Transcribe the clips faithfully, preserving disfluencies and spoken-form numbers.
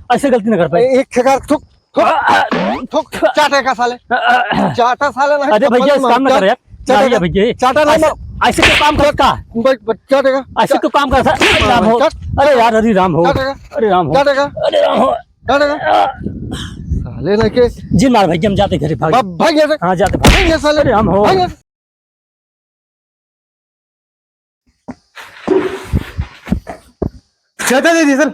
ऐसे गलती ना कर पाए। ए-, एक ठेका थुक, थुक, थुक, चाटेगा साले। चाटा साले नहीं अरे तो भैया, फल इस काम ना मार। करे यार। चाटेगा। भैया, भैया। चाटा नहीं ऐसे, मार। ऐसे क्यों काम करता? बच, बच, चाटेगा। ऐसे क्यों काम करता? अरे राम हो। चाट। अरे यार, हरे राम हो। चाटेगा। अरे राम हो। चाटेगा। अरे राम हो। चाटेगा। साले ना के। जिन मार भैया, हम जाते घरे, भाग। भाग, भाग यहाँ से। हाँ, जाते, भाग। भाग यहाँ साले। अरे राम हो। भाग यहाँ से। चलता दीदी, चल।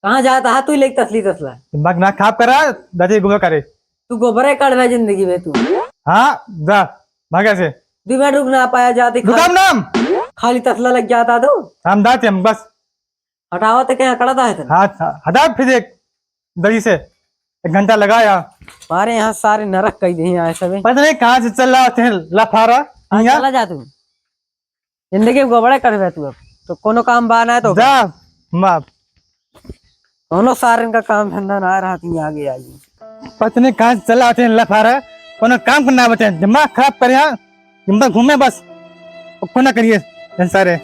कहाँ जाता है तू लेके तसली तसला? दिमाग ना खराब करा, दादी गोबर करे। तू गोबरे काढ़ भाई जिंदगी में तू। हाँ, जा, भाग यहाँ से। दो मिनट रुक ना पाया जाती दुकान खाली, नाम। खाली तसला लग जाता तू। हम दाते हम बस। हटावा तो क्या कड़ा था है तेरा? हाँ, हाँ, हटा फिर एक दरी से। एक घंटा लगाया। हमारे यहाँ सारे नरक कई दे यहाँ सबे। पता नहीं कहाँ से चल रहा थे लफारा। हाँ, यहाँ। चला जा तू। जिंदगी में गोबड़े करबे तू अब। तो कोनो काम बा ना तो जा, माफ। कोनो सारन का काम धंधा ना रहा तू आगे आई। पता नहीं कहाँ से चला थे लफारा। कोनो काम करना बचे, दिमाग खराब करे यहाँ। दिन भर घूमे बस, और कोनो करिए संसारे,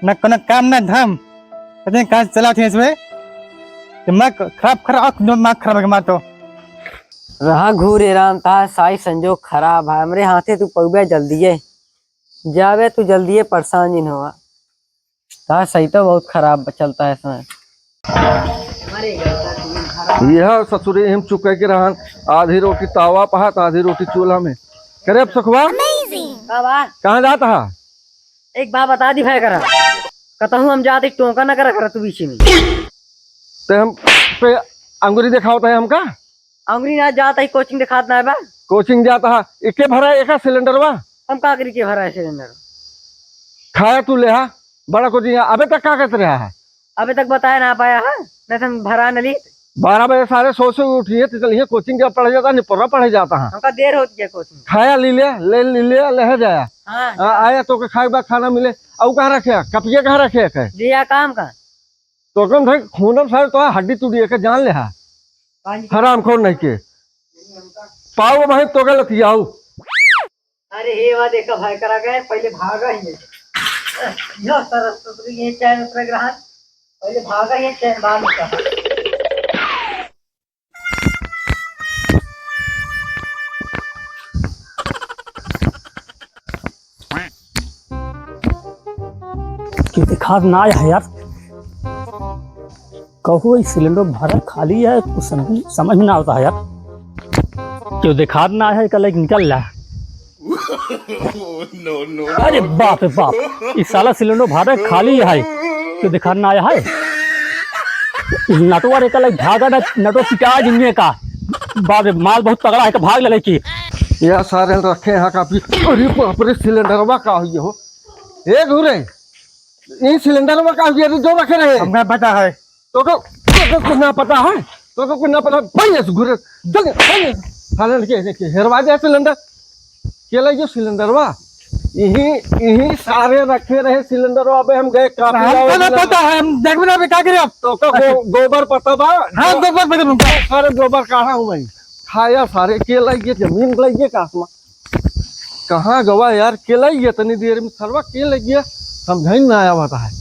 न कोनो काम न धाम। पता नहीं कहाँ से चला थे इसमें, दिमाग खराब, खराब, दिमाग खराब है हमारा तो। रहा घूरे राम, तार साई संजोग खराब है, हमरे हाथे तू पउबे जल्दिए, जाबे तू जल्दिए, परेशान जिन होवा। तार सही तो बहुत खराब चलता है इसमें। यह ससुरे हम चुके के रहन, आधी रोटी तावा पहात, आधी रोटी चूल्हा में। करे अब सखुआ? Amazing। का बा? कहाँ जात हा? एक बात बता दी भाई करा, कतहूँ हम जाते टोंका ना करा, करा तू बीच में। ते हम पे अंगुरी देखावत है हमका? अंगुरी ना जात है, कोचिंग देखात ना बा। कोचिंग जात हा, इके भरा एका सिलेंडर बा? हम का करी के भरा है सिलेंडर? खाया तू ले हा, बड़ा कोचिंग है, अबे तक का करत रहा है? अबे तक बताया ना पाया है, नहीं तो हम भरा न ली। बारह बजे सारे सो से उठिए तो चलिए कोचिंग का पढ़े जाता, निपोरा पढ़े जाता है। हमका देर होती है कोचिंग। खाया ली ले, ले ली ले, ले जाया। हाँ। आ, आया तो के खाए के बाद खाना मिले, और कहाँ रखे है? कपिया कहाँ रखे है? दिया काम का? तो कम भाई खूनम सारे तो हड्डी टूटी है, के जान ले हा। पानी हरामखोर नहीं के। पाओ भाई तो के लतियाऊ। अरे हे वा देखा भाई करा गए, पहले भागा ही है। यो सरस तो ये चैन उतरे ग्रहण, पहले भागा ही है चैन बाद में कहा। क्यों देखात ना आया है यार? कहो, ई सिलेंडर भरा खाली है, कुछ समझ, समझ में ना आवता है यार। क्यों देखात ना आया है, कल एक निकल ला। अरे बाप रे बाप, ई साला सिलेंडर भरा खाली है, क्यों देखात ना आया है? नटवर एक अलग भागा ना, नटवर पिटा जिन्ने का। बाप रे, माल बहुत तगड़ा है, का भाग ले की। या सारे रखे हैं काफी। अरे बाप रे, सिलेंडरवा का हुई हो? ए घूरे, ई सिलेंडरवा का हुई, जो रखे रहे? हमका पता है। तो को, तो को कुछ ना पता है? तो को कुछ ना पता? भैया से घूरे, जल्दी, भैया। साले के, के हेरवा दे सिलेंडर। के लइ गयो सिलेंडरवा? इही, इही सारे रखे रहे सिलेंडरवा। अबे हम गए कापी हमको लावे ना वाला। पता है, हम देखबे ना अबे का करे अब। तो का गो-, गोबर पता बा? हाँ, गोबर पता बा। सारे गोबर काढ़ा हूँ मैं। खाया सारे, के लइ गए जमीन लइ गए का आसमान? कहाँ गवा यार, के लइ गए तनी देर में सरवा, के लइ गए? समझाई ना आया हुआ है।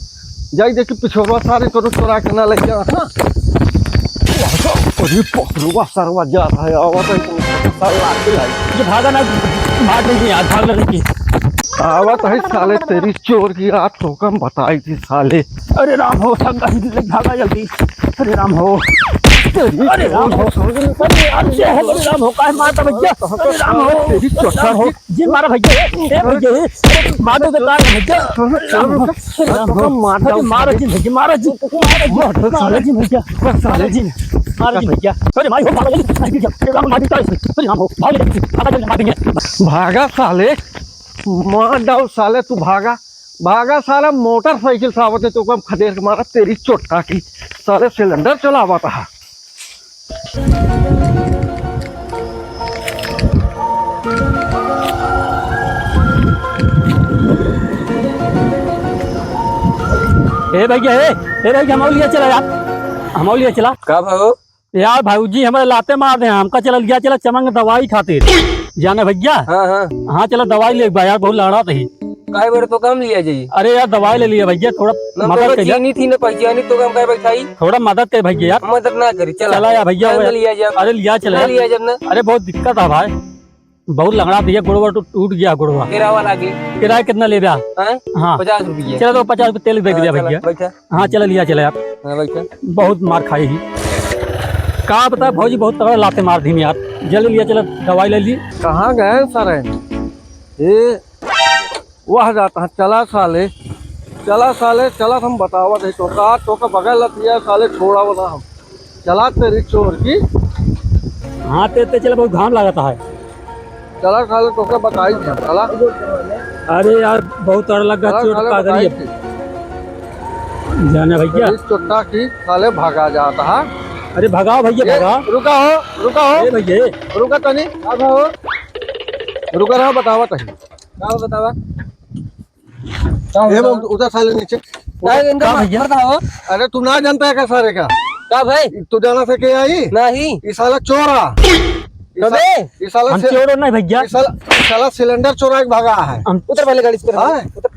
जाई देखी पिछोरवा सारे करो चोरा के ना लइ गया, हाँ? अरे पकड़ुआ सरवा जा रहा है, आवत है, सरवा के लाई। ये भागा ना, भाग नहीं यार, भाग लड़की। आवत है साले तेरी चोर की, आज तो कम बताई थी साले। अरे राम हो, सब कहीं ले भागा जल्दी। अरे राम हो, तेरी अरे राम हो, अरे यार, जय हो, अरे राम हो, काहे मारता भैया? अरे राम हो, तेरी चोर राम हो। की। जिन मारा भैया, ए, ए भैया, ए, ए, मार दो तो काट भैया। चलो, चलो, राम हो, चलो, राम हो। मार दो। अरे मारा जिन भैया, मारा जिन, मारा जिन, मारा जिन भैया, मारा जिन, मारा जिन भैया। अरे माई हो, मारा जिन, अरे राम, मार दो, अरे राम हो, भाग ले, भागा जल्दी, मार देंगे। भागा साले, मार डाल साले, तू भागा, भागा साला, मोटरसाइकिल से आवत है, तो हम खदेड़ के मारा, तेरी चोट्टा की, साले सिलेंडर चलावत है। ए भैया, ए, ए भैया, हमौ लिया चला यार, हमौ लिया चला। का भाऊ? यार भौजी हमारे लाते मार दे, हमका चला लिया चला चमंग दवाई खातिर। जाने भैया? हाँ, हाँ। हाँ, चला दवाई ले बा यार, बहुत लड़ा तही। काहे बड़े तो काम लिया जाई? अरे यार, दवाई ले लिया भैया, थोड़ा ना मदद तो कर यार। चीनी थी ना पहचानी तो काम काहे बैठाई? थोड़ा मदद कर भैया यार। मदद ना करी, चला। चला यार भैया, काहे यार। ना लिया जाए? अरे लिया चला ना यार। लिया जाए ना। अरे बहुत दिक्कत है भाई, बहुत लंगड़ा भैया, गोड़वा टू-, टूट गया गोड़वा। किराया वाला आगे। किराया कितना ले रहा? हैं? हाँ। पचास रुपये। चला तो पचास रुपये तेल दे हाँ, दिया चला, भैया। बैठा। हाँ, चला लिया चला यार। हाँ, बैठा। बहुत मार खाई ही। का बता भौजी, बहुत तगड़ा लाते मार दी यार। जल्दी लिया चला, दवाई ले ली। कहाँ गए सारे? ए, वह जाता है, चला साले, चला साले, चला, हम बतावत है तोका, तोका बगैर लतिया साले छोड़ा वाला हम। चला तेरी चोर की। हाँ, ते, ते चला, बहुत घाम लागत है। चला साले, तोका बताई थी, चला। अरे यार, बहुत डर लगा, चला चोट साले, का करी बताई अब? थी। जाना भैया। इस चोट्टा की साले भागा जाता है। अरे भगाओ भैया, ए, भगाओ। रुका हो, रुका हो। ए भैया। रुका तनी, अब हो। रुका रहा, बतावा तनी। का बतावा? का ए, बतावा? वो उधर साले नीचे। का इनका का भैया? मारता हो? अरे, तू ना जानता है का सारे का? का भाई? तू जाना से के आई? नहीं। ये साला चोर आ। ये कबे? सा-, ये साला हम से-, चोर नहीं भैया। ये साला, ये साला सिलेंडर चोरा के भागा है। हम उतर पहले गाड़ी से, उतर। हाँ? उतर।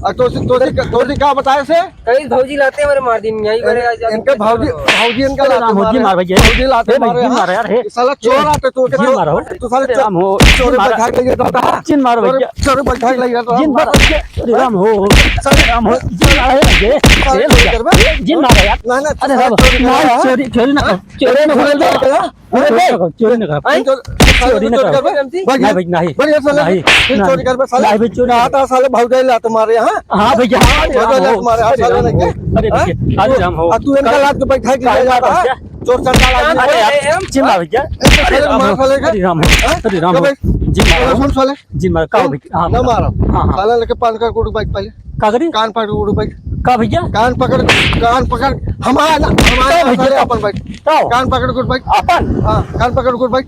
आ, तो, तो, तो, तो का बताए से? कई भौजी लाते हमारे मार दिन यही करे आज। इनके भौजी, भौजी इनका अरे लाते राम हो, मारे। जिन मार भैया। भौजी लाते ए भाई, मारे, जिन हाँ? मार यार, हे। ये साला चोर ए, आते, तो के जिन चोर, मारो। तू साला जिन चोर, मारो। चोर बैठा के लेके जाता है। जिन मारो चोर, भैया। चोर बैठा के लेके जाता है। जिन मारो। अरे राम हो। साले अरे राम हो। जिन मारो, हे भैया। साले ए चोरी भैया। करबे? जिन मारो यार। ना, ना, अरे साले राम हो। चोरी ना, करबे, हाँ? चोरी, चोरी ना कर। हाँ? चोरी ना चोरी कर। करबे, हाँ? अरे, चोरी ना कर। हैं? चोरी, चोरी चोरी ना कर। करबे? भाग नहीं जा। भाई, नहीं। भाग जा साले। नहीं, फिर नहीं। चोरी करबे साले। नहीं भाई, चोरी ना। आता साले भौजाई लात मारे, हाँ? हाँ भैया, हाँ, अरे राम भौजाई लात हो, मारे, हाँ, अरे साले राम नहीं हो, के। अरे हाँ? भैया, अरे राम हो। आ तू इनका लात के बैठा के ले जाता है। चोर चंडाल आदमी। अरे यार, जिन मार भैया। ऐसे अरे साले राम मार हो, साले का। अरे राम हो, हाँ? अरे राम हो। कबे? जिन मार। सुन साले। जिन मार, का हो भैया? हाँ, ना मारो। हाँ, हाँ। साला लेके पान का गुड़ बैठ पहले। का करी? कान पकड़ के उठ बैठ। का भैया? कान पकड़, कान पकड़, हमारा ना, हमारा का ना, भैया? साले अपन बैठ। का हो? कान पकड़ के उठ बैठ। अपन? हाँ, कान पकड़ के उठ बैठ।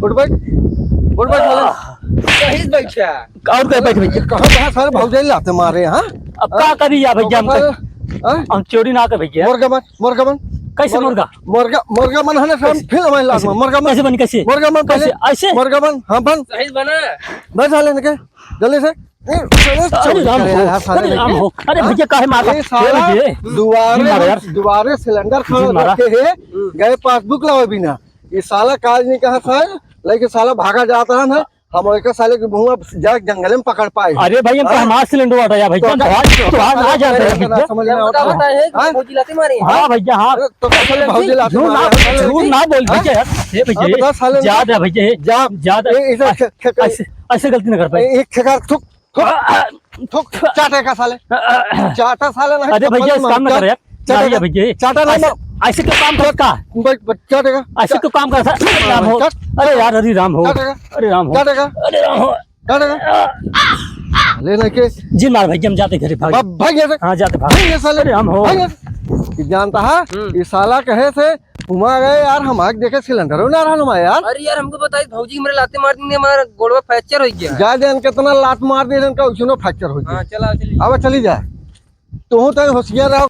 उठ बैठ। उठ बैठ साले। सही से बैठ जा। और का बैठ भैया? कहाँ, कहाँ साले भौजाई लाते मारे, हाँ? अब का करी या भैया, हम साले, हाँ? हम चोरी ना कर भैया। मुर्गा बन, मुर्गा बन। कैसे मुर्गा? मुर्गा, मुर्गा बन है ना, साले, कैसे? फिर हमारे लात कैसे? में, मुर्गा बन। कैसे बन, कैसे? मुर्गा बन पहले। कैसे? ऐसे? मुर्गा बन, हाँ बन। सही बना। बन साले इनके, जल्दी से। ए, चलो, अरे चलो, राम चलो हो, यार, साले अरे राम लेके। हो, अरे हाँ? भैया काहे मारता? ये साला ए भैया, दुआरे जिन मारा में, यार। दुआरे सिलेंडर खड़ा जिन मारा। रखे है, गए पासबुक लावे बिना। ये साला काज नहीं कहा साल, लेकिन साला भागा जाता है ना, हम एक साले के मुंह जा जंगल में पकड़ पाए। अरे भाई, हम तो हाँ? हमारा सिलेंडर हटा यार भाई, तो हम क्या? भाग, तो भाग, आ जाते हैं भैया। समझ में आता है? बताओ, बताओ, है कि हाँ? फौजी लाते मारे हैं? हाँ भैया, हाँ। अरे, तो क्या साले भौजी लाते झूठ ना, मारे हैं? झूठ ना बोल हाँ? भैया यार। ए भैया, हाँ, बता साले, ज्यादा भैया, जा। ज्यादा। ए, इसे ऐसे, खे-, खे-, ऐसे, ऐसे गलती ना कर पाए। ए, एक खेकार थुक, थुक, थुक, चाटे का साले। चाटा साले नहीं, अरे भैया, चप्पल इस काम ना मार, कर यार। चाटे ना का, भैया, चाटा ना ऐसे, मार। ऐसे क्यों काम करता? बैठ, बैठ, चाटे का। ऐसे क्यों काम करता? अरे राम हो। चाट। अरे यार, अरे राम हो। चाटे का। अरे राम हो। चाटे का। अरे राम हो। चाटे का। ले ना के। जिन मार भैया, हम जाते घरे, भाग। भाग, भाग यहाँ से। हाँ, जाते भाग। भाग यहाँ साले। अरे राम हो। भाग यहाँ से। जानता है, हम्म। ये साला कहे से घुमा गए यार, हम आग देखे सिलेंडर ना रहन हमारे यार। अरे यार, हमको बताई, भौजी हमरे लाते मार दी, हमारा गोड़वा फ्रैक्चर हो गया। जा दे, कितना लात मार दे, इनका उसनो फ्रैक्चर हो गया। हाँ, चला, चलिए। अब चली जा, तू तो होशियार रहो।